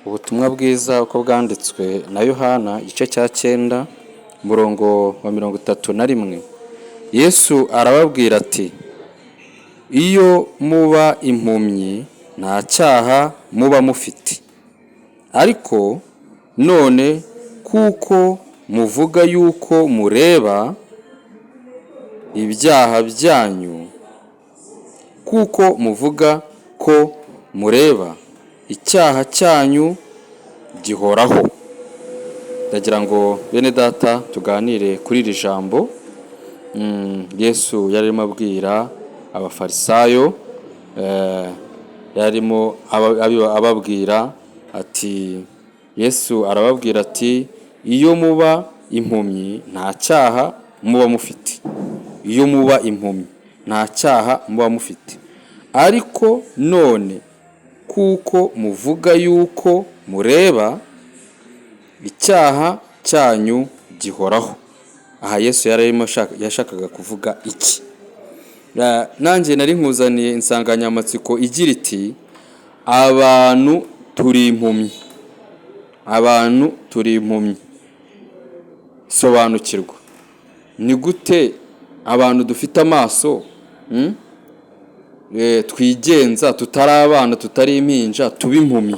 Ubutumwa bwiza uko bwanditswe na Yohana, igice cya 9, umurongo wa 31. Yesu arababwira ati: "Iyo muba impumyi nta cyaha muba mufite, ariko none kuko muvuga yuko mureba, ibyaha byanyu, kuko muvuga ko mureba, icyaha cyanyu gihoraho." Ndagira ngo, bene data, tuganire kuri iri jambo. Yesu yari arimo abwira Abafarisayo, yarimo ababwira ati, Yesu arababwira ati: "Iyo muba impumyi nta cyaha muba mufite, iyo muba impumyi nta cyaha muba mufite, ariko none kuko muvuga yuko mureba, icyaha cyanyu gihoraho." Aha Yesu yari arimo yashakaga kuvuga iki? Nanjye nari nkuzaniye insanganyamatsiko igira iti: "Abantu turi impumyi, abantu turi impumyi." Sobanukirwa ni gute abantu dufite amaso, twigenza, tutari abana, tutari impinja, tuba impumyi,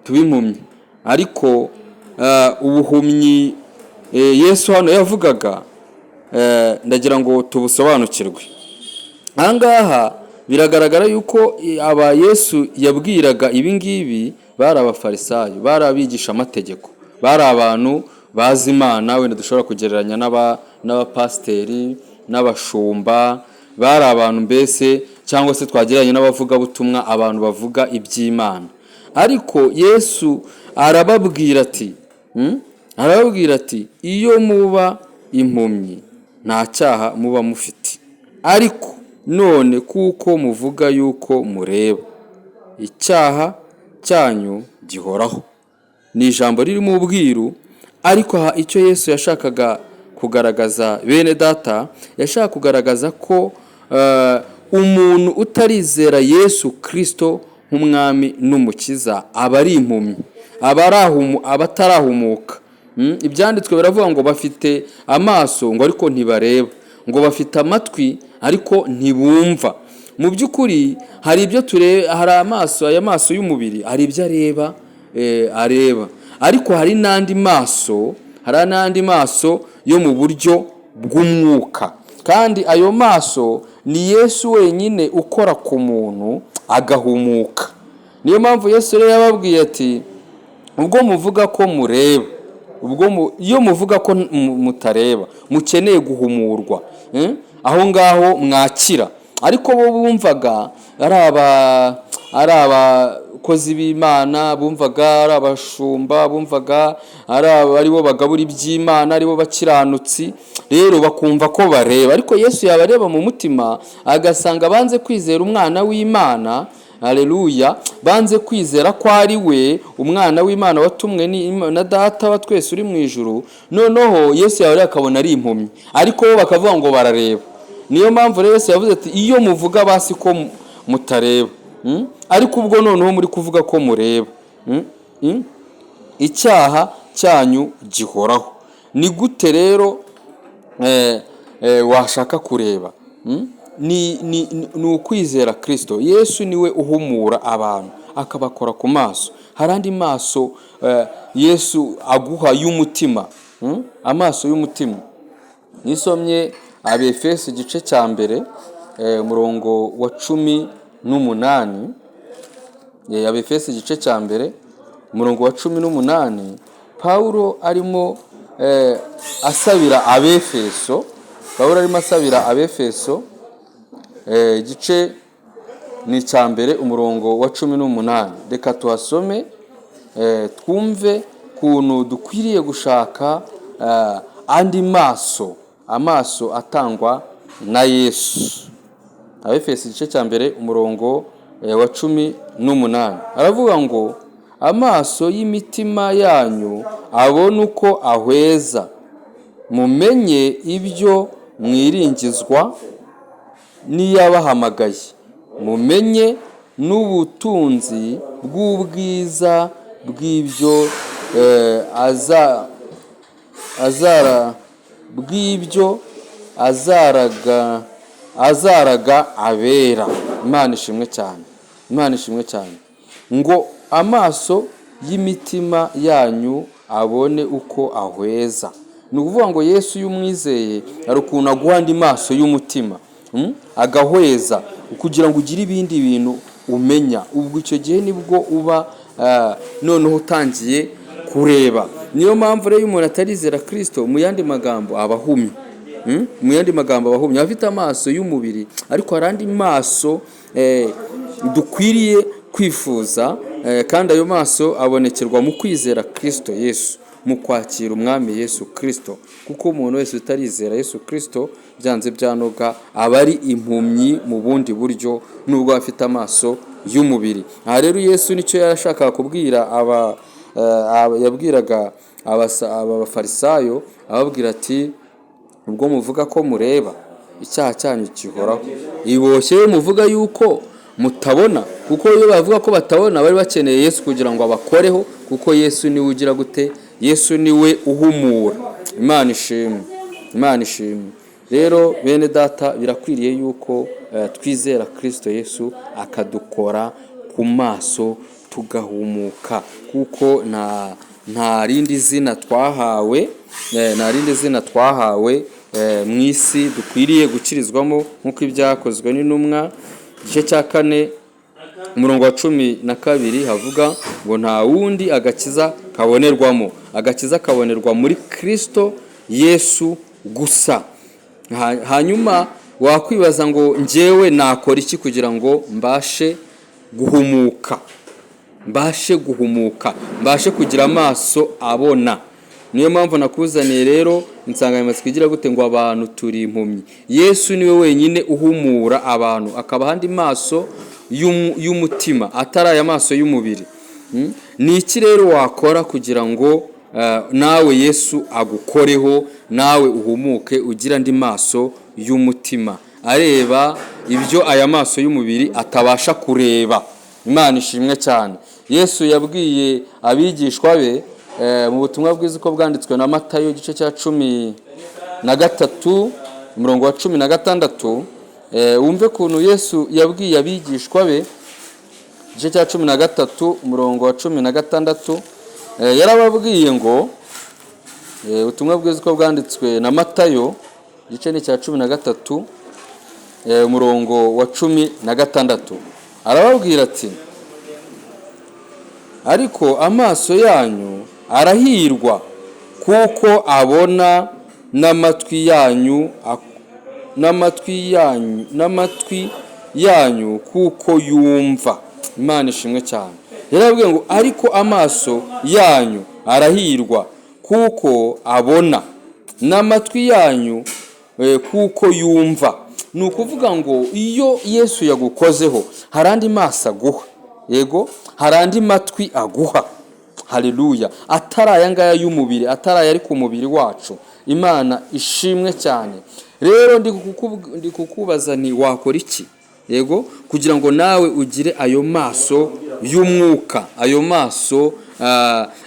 Tuba impumyi. Ariko ubuhumyi Yesu hano yavugaga, ndagira ngo tubusobanukirwe. Aha ngaha biragaragara yuko aba Yesu yabwiraga ibi ngibi bari Abafarisayo, bari abigishamategeko, bari abantu bazi Imana, wenda dushobora kugereranya n'abapasiteri n'abashumba, bari abantu mbese, cyangwa se twagereranya n'abavugabutumwa, abantu bavuga iby'Imana. Ariko Yesu arababwira ati, Arababwira ati: "Iyo muba impumyi nta cyaha muba mufite, ariko none kuko muvuga yuko mureba, icyaha cyanyu gihoraho." Ni ijambo ririmo ubwiru, ariko aha icyo Yesu yashakaga kugaragaza, bene data, yashaka kugaragaza ko umuntu utarizera Yesu Kirisito nk'umwami n'umukiza aba ari impumyi, aba atarahumuka. Ibyanditswe biravuga ngo bafite amaso ngo ariko ntibareba, ngo bafite amatwi ariko ntibumva. Mu by'ukuri hari ibyo tureba, hari amaso, aya maso y'umubiri hari ibyo areba, areba, ariko hari n'andi maso, hari n'andi maso yo mu buryo bw'umwuka, kandi ayo maso ni Yesu wenyine ukora ku muntu agahumuka. Niyo mpamvu Yesu rero yababwiye ati: "Ubwo muvuga ko mureba, ubwo iyo muvuga ko mutareba, mukeneye guhumurwa, aho ngaho mwakira." Ariko bo bumvaga ari abakozi b'Imana, bumvaga ari abashumba, bumvaga ari bo bagabura iby'Imana, ari bo bakiranutsi, rero bakumva ko bareba. Ariko Yesu yabareba mu mutima agasanga banze kwizera umwana w'Imana. Aleluya! Banze kwizera ko ari we umwana w'Imana watumwe na Data wa twese uri mu ijuru. Noneho Yesu yabareba akabona ari impumyi, ariko bo bakavuga ngo barareba. Niyo mpamvu rero Yesu yavuze ati: "Iyo muvuga basi ko mutareba, Ariko ubwo noneho muri kuvuga ko mureba, Icyaha cyanyu gihoraho." Ni gute rero washaka kureba? Ni ukwizera Kirisito. Yesu niwe uhumura abantu, akabakora ku maso. Hari andi maso Yesu aguha y'umutima, Amaso y'umutima. Nisomye Abefesi igice cya 1, umurongo wa 18, Abefesi igice cya 1, umurongo wa 18, Pawulo arimo asabira Abefeso, Pawulo arimo asabira Abefeso, igice ni icya 1, umurongo wa 18. Reka tuhasome, twumve ukuntu dukwiriye gushaka andi maso, amaso atangwa na Yesu. Abefesi igice cya 1, umurongo wa 18, aravuga ngo: "Amaso y'imitima yanyu abone uko ahweza, mumenye ibyo mwiringizwa n'iyabahamagaye, mumenye n'ubutunzi bw'ubwiza bw'ibyo eh, aza azara bw'ibyo azaraga abera. Imana ishimwe cyane, Imana ishimwe cyane. Ngo amaso y'imitima yanyu abone uko ahweza. Ni ukuvuga ngo Yesu iyo umwizeye, hari ukuntu aguha andi maso y'umutima, Agahweza kugira ngo ugire ibindi bintu umenya. Ubwo icyo gihe nibwo uba noneho utangiye kureba. Niyo mpamvu rero iyo umuntu atarizera Kirisito, mu yandi magambo aba ahumye. Mu yandi magambo aba ahumye, aba afite amaso y'umubiri, ariko hari andi maso dukwiriye kwifuza, kandi ayo maso abonekerwa mu kwizera Kirisito Yesu, mu kwakira Umwami Yesu Kirisito, kuko umuntu wese utarizera Yesu Kirisito, byanze byanoga aba ari impumyi mu bundi buryo, nubwo aba afite amaso y'umubiri. Aha rero Yesu nicyo yashakaga kubwira aba, yabwiraga aba bafarisayo, ababwira ati: "Ubwo muvuga ko mureba, icyaha cyanyu gihoraho iboshye. Muvuga yuko mutabona." Kuko iyo bavuga ko batabona, bari bakeneye Yesu kugira ngo abakoreho, kuko Yesu niwe ugira gute? Yesu niwe uhumura. Imana ishimwe, Imana ishimwe. Rero bene data, birakwiriye yuko twizera Kirisito Yesu, akadukora ku maso tugahumuka, kuko nta rindi zina twahawe, nta rindi zina twahawe mu isi dukwiriye gukirizwamo, nk'uko Ibyakozwe n'Intumwa igice cya 4 umurongo wa 12 havuga ngo nta wundi agakiza kabonerwamo. Agakiza kabonerwa muri Kirisito Yesu gusa. Hanyuma wakwibaza ngo: "Njyewe nakora iki kugira ngo mbashe guhumuka, mbashe guhumuka, mbashe kugira amaso abona?" Niyo mpamvu nakuzaniye rero insanganyamatsiko igira gute? Ngo abantu turi impumyi. Yesu niwe wenyine uhumura abantu, akabaha andi maso y'umutima atari aya maso y'umubiri. Ni iki rero wakora kugira ngo nawe Yesu agukoreho, nawe uhumuke, ugire andi maso y'umutima areba ibyo aya maso y'umubiri atabasha kureba? Imana ishimwe cyane. Yesu yabwiye abigishwa be mu butumwa bwiza uko bwanditswe na Matayo igice cya 13 umurongo wa 16. Wumve ukuntu Yesu yabwiye abigishwa be, igice cya 13 umurongo wa 16. Yarababwiye ngo, ubutumwa bwiza uko bwanditswe na Matayo, igice ni icya 13, umurongo wa 16, arababwira ati: "Ariko amaso yanyu arahirwa kuko abona, n'amatwi yanyu kuko yumva." Imana ishimwe cyane. Yarababwiye ngo: "Ariko amaso yanyu arahirwa kuko abona, n'amatwi yanyu kuko yumva." Ni ukuvuga ngo iyo Yesu yagukozeho, hari andi maso aguha, yego, hari andi matwi aguha, haleluya, atari aya ngaya y'umubiri, atari aya ari ku mubiri wacu. Imana ishimwe cyane. Rero ndi kukubaza nti: wakora iki, yego, kugira ngo nawe ugire ayo maso y'umwuka, ayo maso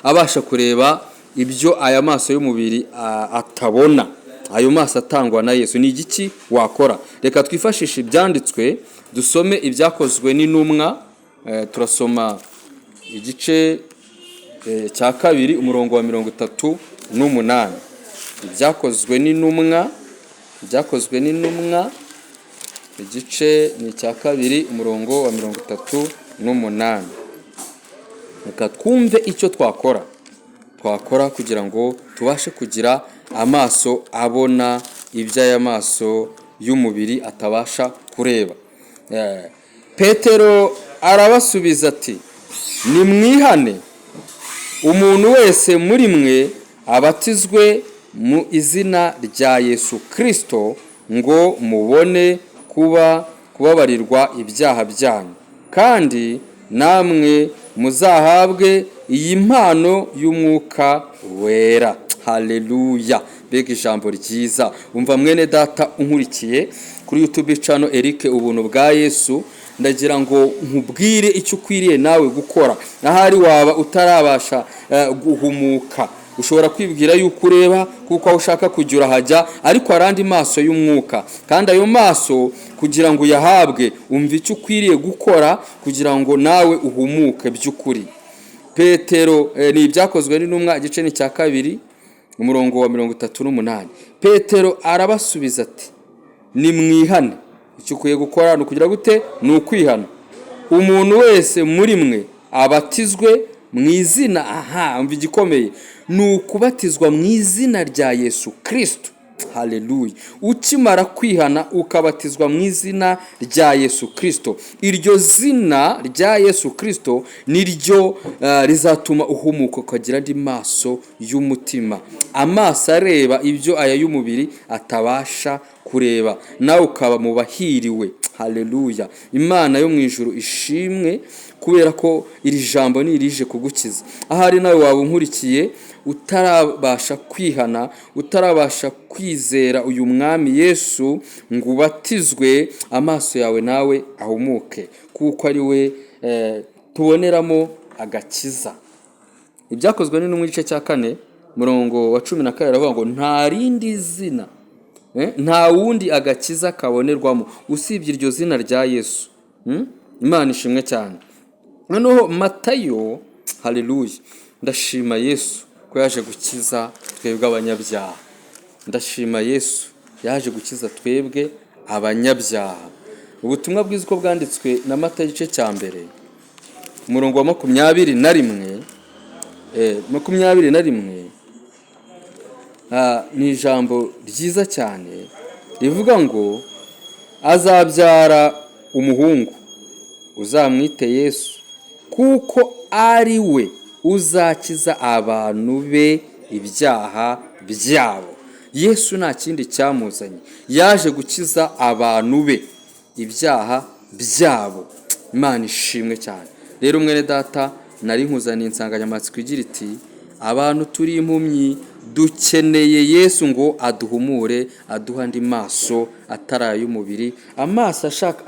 abasha kureba ibyo aya maso y'umubiri atabona, ayo maso atangwa na Yesu? Ni igiki wakora? Reka twifashishe ibyanditswe, dusome Ibyakozwe n'Intumwa. Turasoma igice cya 2 umurongo wa 38. Ibyakozwe n'Intumwa, Ibyakozwe n'Intumwa, igice ni icya 2 umurongo wa 38. Reka twumve icyo twakora kugira ngo tubashe kugira amaso abona ibyo aya maso y'umubiri atabasha kureba. Petero arabasubiza ati: "Nimwihane, umuntu wese muri mwe abatizwe mu izina rya Yesu Kirisito, ngo mubone kubabarirwa ibyaha byanyu, kandi namwe muzahabwe iyi mpano y'Umwuka Wera." Haleluya! Mbega ijambo ryiza! Umva mwene data unkurikiye kuri YouTube channel Eric Ubuntu bwa Yesu. Ndagira ngo nkubwire icyo ukwiriye nawe gukora. Ahari waba utarabasha guhumuka, ushobora kwibwira yuko ureba kuko aho ushaka kujya urahajya, ariko hari andi maso y'umwuka, kandi ayo maso kugira ngo uyahabwe, umva icyo ukwiriye gukora kugira ngo nawe uhumuke by'ukuri. Petero, ni Ibyakozwe n'Intumwa, igice ni icya 2, umurongo wa 38. Petero arabasubiza ati: "Nimwihane." Icyo ukwiye gukora ni ukugira gute? Ni ukwihana. "Umuntu wese muri mwe abatizwe mu izina." Aha umva igikomeye, ni ukubatizwa mu izina rya Yesu Kirisito. Haleluya! Ukimara kwihana ukabatizwa mu izina rya Yesu Kirisito, iryo zina rya Yesu Kirisito niryo rizatuma uhumuka, ukagira andi maso y'umutima, amaso areba ibyo aya y'umubiri atabasha kureba, nawe ukaba mu bahiriwe. Haleluya! Imana yo mu ijuru ishimwe, kubera ko iri jambo ni irije kugukiza. Ahari nawe waba unkurikiye utarabasha kwihana, utarabasha kwizera uyu mwami Yesu ngo ubatizwe, amaso yawe nawe ahumuke, kuko ari we tuboneramo agakiza. Ibyakozwe n'Intumwa, igice cya 4, murongo wa 12, aravuga ngo nta rindi zina, nta wundi agakiza kabonerwamo usibye iryo zina rya Yesu. Imana ishimwe cyane. Noneho Matayo, haleluya! Ndashima Yesu ko yaje gukiza twebwe abanyabyaha. Ndashima Yesu yaje gukiza twebwe abanyabyaha. Ubutumwa bwiza uko bwanditswe na Matayo, igice cya 1, umurongo wa 21, 21, ni ijambo ryiza cyane rivuga ngo: "Azabyara umuhungu, uzamwite Yesu, kuko ari we uzakiza abantu be ibyaha byabo." Yesu nta kindi cyamuzanye, yaje gukiza abantu be ibyaha byabo. Imana ishimwe cyane. Rero mwene data, nari nkuzaniye insanganyamatsiko igira iti: "Abantu turi impumyi, dukeneye Yesu ngo aduhumure, aduhe andi maso atari ay'umubiri, amaso ashaka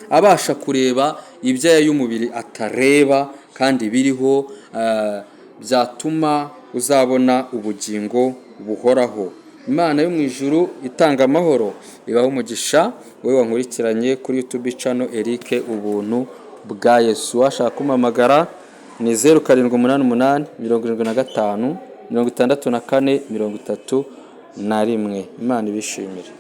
abasha kureba ibyo aya y'umubiri atareba kandi biriho, byatuma uzabona ubugingo buhoraho." Imana yo mu ijuru itanga amahoro ibahe umugisha, wowe wankurikiranye kuri YouTube channel Eric Ubuntu bwa Yesu. Washaka kumpamagara ni 0788 75 64 31. Imana ibishimire.